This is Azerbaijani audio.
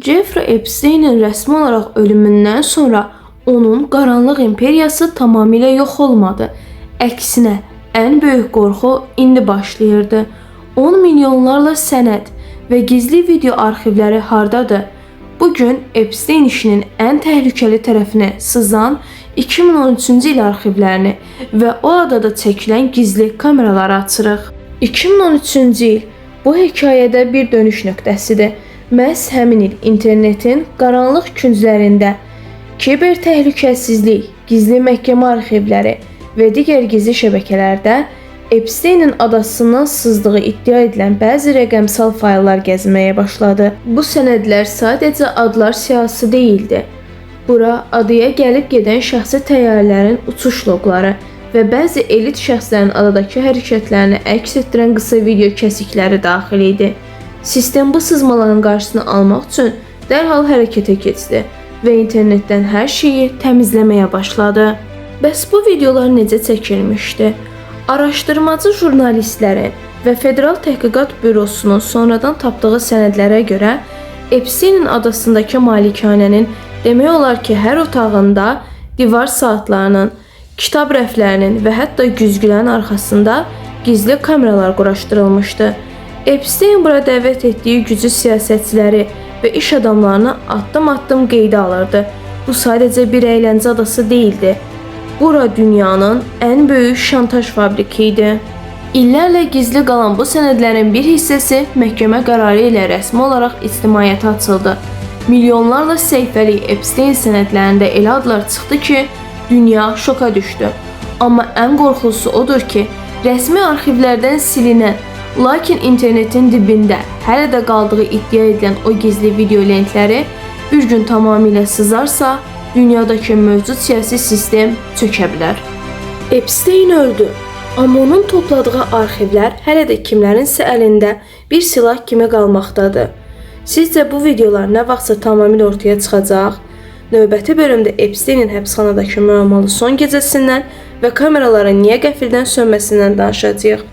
Jeffrey Epstein'in rəsmi olaraq ölümündən sonra onun qaranlıq imperiyası tamamilə yox olmadı. Əksinə, ən böyük qorxu indi başlayırdı. 10 milyonlarla sənəd və gizli video arxivləri hardadır? Bu gün Epstein işinin ən təhlükəli tərəfini sızan 2013-cü il arxivlərini və o adada çəkilən gizli kameraları açırıq. 2013-cü il bu hekayədə bir dönüş nöqtəsidir. Məhz həmin il internetin qaranlıq künclərində kiber təhlükəsizlik, gizli məhkəmə arxivləri və digər gizli şəbəkələrdə Epsteinin adasından sızdığı iddia edilən bəzi rəqəmsal fayllar gəzməyə başladı. Bu sənədlər sadəcə adlar siyahısı deyildi. Bura adaya gəlib gedən şəxsi təyyarələrin uçuş loqları və bəzi elit şəxslərin adadakı hərəkətlərini əks etdirən qısa video kəsikləri daxil idi. Sistem bu sızmaların qarşısını almaq üçün dərhal hərəkətə keçdi və internetdən hər şeyi təmizləməyə başladı. Bəs bu videolar necə çəkilmişdi? Araşdırmacı jurnalistlərin və Federal Təhqiqat Bürosunun sonradan tapdığı sənədlərə görə Epsteinin adasındakı malikanənin demək olar ki, hər otağında divar saatlarının, kitab rəflərinin və hətta güzgülərin arxasında gizli kameralar quraşdırılmışdı. Epstein bura dəvət etdiyi güclü siyasətçiləri və iş adamlarını addım-addım qeydə alırdı. Bu sadəcə bir əyləncə adası deyildi. Bura dünyanın ən böyük şantaj fabriki idi. İllərlə gizli qalan bu sənədlərin bir hissəsi məhkəmə qərarı ilə rəsmi olaraq ictimaiyyətə açıldı. Milyonlarla səhifəlik Epstein sənədlərində elə adlar çıxdı ki, dünya şoka düşdü. Amma ən qorxulusu odur ki, rəsmi arxivlərdən silinən, lakin internetin dibində hələ də qaldığı iddia edilən o gizli video lentləri bir gün tamamilə sızarsa, dünyadakı mövcud siyasi sistem çökə bilər. Epstein öldü, amma onun topladığı arxivlər hələ də kimlərinsə əlində bir silah kimi qalmaqdadır. Sizcə bu videolar nə vaxtsa tamamilə ortaya çıxacaq? Növbəti bölümdə Epsteinin həbsxanadakı müəmmalı son gecəsindən və kameraların niyə qəfildən sönməsindən danışacağıq.